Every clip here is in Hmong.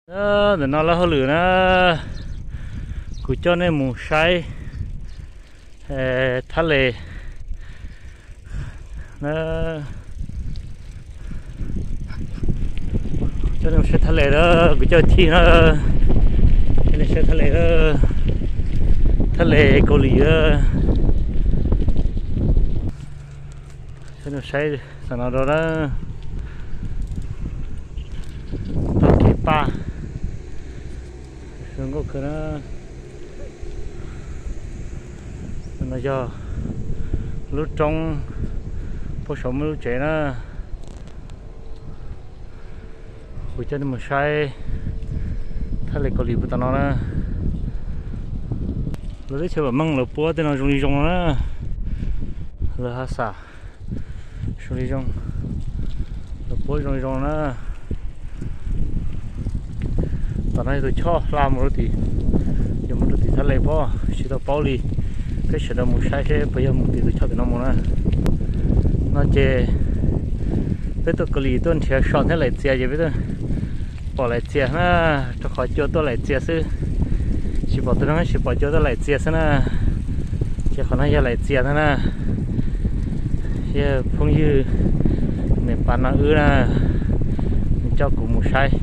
Ntawm no lawv hauj lwm na, kuv coj nej mus saib thab les. Coj nej mus saib thab les na, kuv coj thib na, coj nej saib thab les, thab les Kaus Lim. Coj nej saib tam no rau na, tog kev paj zoo nkauj kawg na. No yog lub roob puag saum muaj lub tsev na. Kuv coj nej mus saib thaj les Kaus Lim puag tom no na. Lawv teb chaws vam meej lawv puab tej no zoo li zoo no na. Lawv ha xam zoo li zoo, lawv puab zoo li zoo na. Tom no yog tus choj hla mus rau tim, yuav mus rau tim thaj les pob tsis tau paub li. Peb sawv daws mus saib seb puas yog mus tim tus choj tim no mus na. No ces peb tuaj Kaus Lim tuaj nrhiav so thiab laim txias ces peb tuaj pom laim txias na, rau qhov cua tuaj laim txias xwb. Tsis pom tus neeg, tsis pom cua tuaj laim txias xwb na. Ces qhov no yog laim txias ntag na. Yog phooj ywg niam pas no wb na, nws coj kuv mus saib.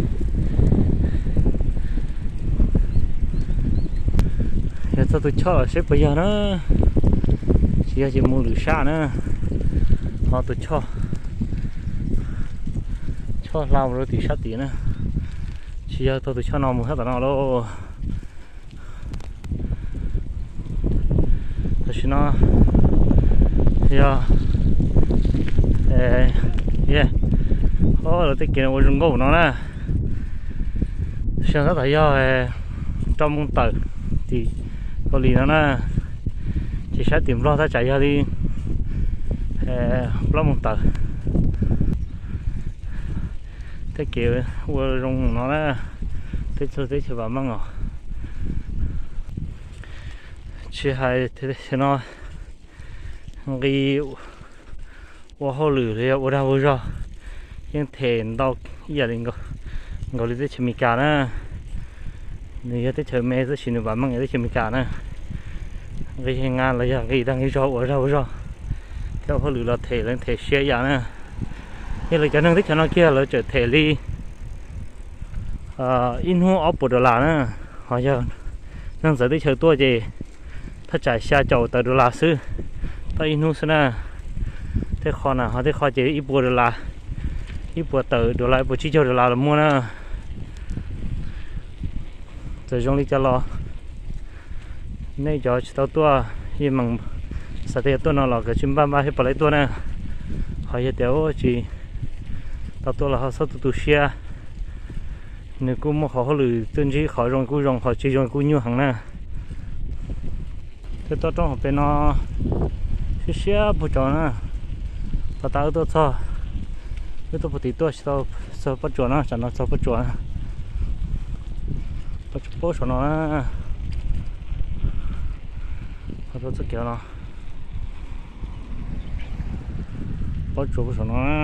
Yog txog tus choj los seb puas yog na. Tsis yog ces mus lwm sab na. Ho tus choj, choj hla mus rau tim sab tid na. Tsis yog txog tus choj no mus sab tom no lauj. Tam sim no yog, o, lawv tej kev ua zoo nkauj no na. Tam sim no tab tom yog rau moos tawm tim Kaus Lim no na. Ces sab tim Nplog tab tsam yog li plaub moos tawm. Tej kev ua zoo no na, teb chaws, teb chaws vam meej os. Tsis hais no nqi ua hauj lwm los yog ua dag ua zog yeej them ntau ib yam li nkaus li teb chaws Amelikas na. Nws yog teb chaws me tab sis nws vam meej teb chaws Amelikas na. Nqi nqa los yog nqi dag nqi zog ua dag ua zog thiab ua hauj lwm los them, lawv them siab ib yam na. Yog lawv cov neeg teb chaws no kiag lawv tseem them li ib hnub ob puas dollar na. Ho yog neeg txawv teb chaws tuaj ces thaj tsam xya caum tawm dollar xwb, tau ib hnub xwb na. Tej qho na ho tej qho ces ib puas dollar, ib puas tawm dollar, ib puas tsib caug dollar los muaj na. Txawm zoo li cas los nej cov tsis tau tuaj, yeej meem xav tias tuaj no los kav tsij npaj npaj thiab pab lawv tuaj na. Ho yog tias tsis tau tuaj los ho txhob tu tu siab, nws kuj muaj qhov hauj lwm tuaj ntsib, qhov zoo kuj zoo, qhov tsis zoo kuj nyuaj heev na. Tej toj roob hauv pes no siab siab puag tsaus na. Qhov tas wb tuaj txog, wb tuaj puag tim tuaj tsis tau txog pob tsuas na, tsam no txog pob tsuas na. Pob tsuas puag saum no na. Txoj kev no, pob tsuas puag saum no na.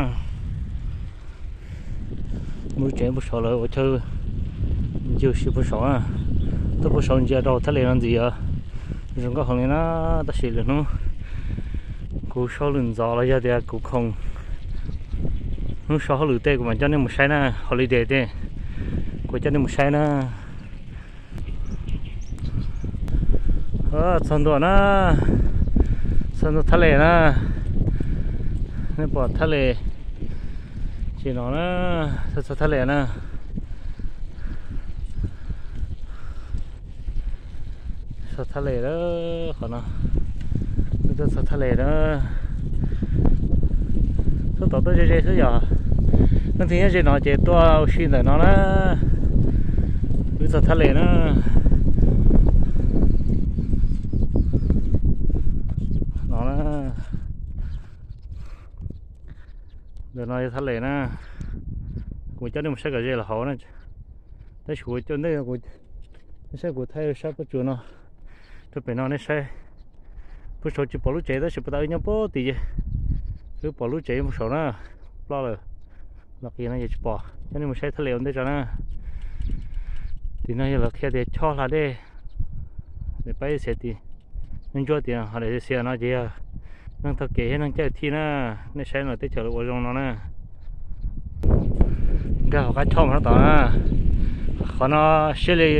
Muaj lub tsev puag saum, lawv ua chaw ncig si puag saum na. Tuaj puag saum ntsia rau thaj les no ntxiv os. Zoo nkauj heev li na, tab sis lwm hnub kuv so hauj lwm ntxov los yog tias kuv khoom, hnub so hauj lwm tej kuv mam coj nej mus saib na, holiday tej kuv coj nej mus saib na. Txog ntua na, txog ntua thaj les na. Nej pom thaj les tsis no na, txog thaj les na. Txog thaj les lawm, qhov no, wb tuaj txog thaj les na. Tuaj tom tuaj ze ze xwb yom. Leej twg nyob ze no ces tuaj ua si ntawm no na. Wb txog thaj les na. No na. Ntawm no yog thaj les na. Kuv coj nej mus saib kom ze los hauv na. Tab sis kuv coj nej, saib kuv thaij sab pob tsuas no rau pem no nej saib. Puag saum tsis pom lub tsev tab sis puag ta wb nyob puag tim ces wb pom lub tsev puag saum na. Ploj lawm, los qis no ces tsis pom. Coj nej mus saib thaj les ua ntej tso na. Tim no yog lawv qhia tias Chob Hla Dej, pab xiav tim, ntsuab tim ho daim xiav no ces yog neeg taug kev thiab neeg caij thij na. Nej saib no teb chaws lawv ua zoo no na. Nkag hauv qab choj mus no tom na, qhov no siab li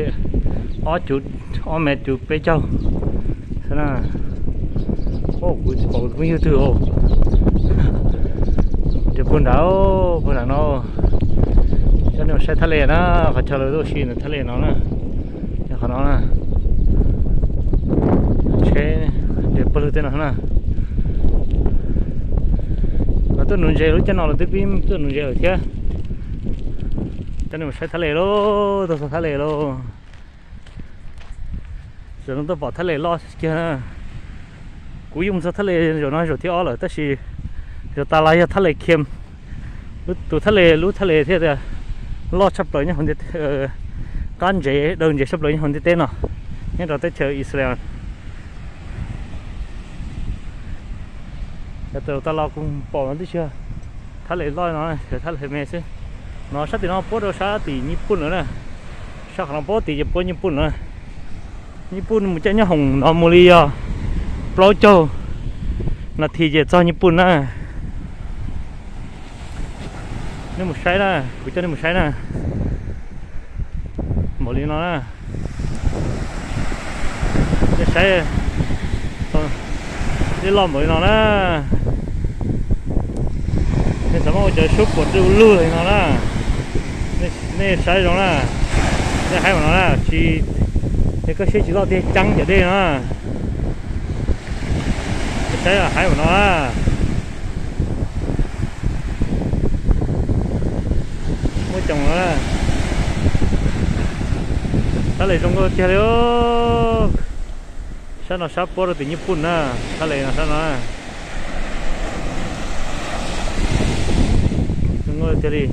ob cuv, ob mev cuv peb caug xwb na. Kuv tsis pom tus phooj ywg twg os. Ces puag nrad, puag nrad no, coj nej mus saib thaj les na, qhov chaw lawv tuaj ua si ntawm thaj les no na. Qhov no na, tsheb, ces puag lug tej no na. Lawv tuaj nuv ntses lub caij no lawv twb pib tuaj nuv ntses lawm thiab. Coj nej mus saib thaj les lauj, tuaj txog thaj les lauj. Zaum no tuaj pom thaj les loj kiag na. Kuv yeej mus txog thaj les zaum no zaum thib ob lawm tab sis zaum tas los yog thaj les Khiam, tus thaj les, lub thaj les thiaj tias loj tshaj plaws nyob hauv ntiaj, qab ntsev, daws ntsev tshaj plaws nyob hauv ntiaj teb no, nyob rau teb chaws Israel. Yav tas los kuv pom no tib si, thaj les loj no, thaj les me xwb. No sab tim no puab rau sab tim Nyij Pooj lawm na. Sab qhov no puab tid ces puab Nyij Pooj lawm. Nyij Pooj mus caij nyoob hoom no mus li yog plaub caug nas this ces txog Nyij Pooj na. Nej mus saib na, kuv coj nej mus saib na. Npaum li no na. Nej saib, dej loj npaum li no na. Nej xav muab ua cov suab puam dwj lug li no na. Nej saib zoo na. Nej haib mam no na, tsis, nej koj siab tsis loj tiag ceeb cov dej no. Nej saib haib mam no na. Muab coom no na. Thaj les zoo nkauj tiag li. Sab no sab puab rau tim Nyij Pooj na. Thaj les no sab no zoo nkauj tiag li.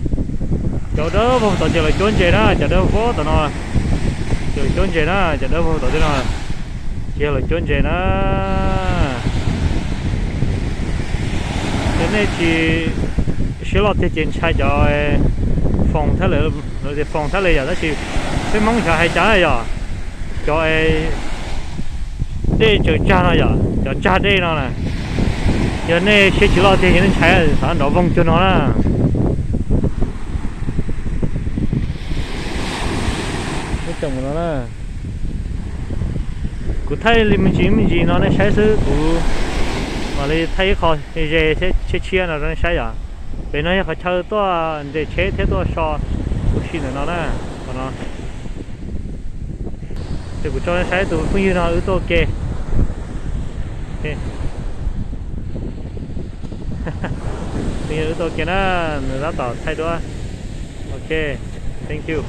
Cov dawb vog tom ces lawv cuab ntses na, cov dawb vog tom no. Ces lawv cuab ntses na, cov dawb vog tom tej no ces yog lawv cuab ntses na. Ces nej tsis siab loj tiag ces ntshai cov foos thaj les, lawv tias foos thaj les yom, tab sis peb Hmoob xyov hais cas yom, cov dej tsaws tsag no yom, cov tsag dej no na, yog nej siab tsis loj tiag ces nej ntshai xav nrov voog cuag no na. Ub, cov no na, kuv thaij li me ntsis me ntsis no nej saib xwb, kuv mam li thaij ib qho ze tshiab tshiab no rau nej saib yom. Pem no yog qhov chaw tuaj nres tsheb thiab tuaj so ua si ntawm no na, qhov no. Ces kuv tso nej saib tus phooj ywg no wb tuaj ua ke. Phooj ywg wb tuaj ua ke na, nws tab tom thaij duab. Ok, thank you.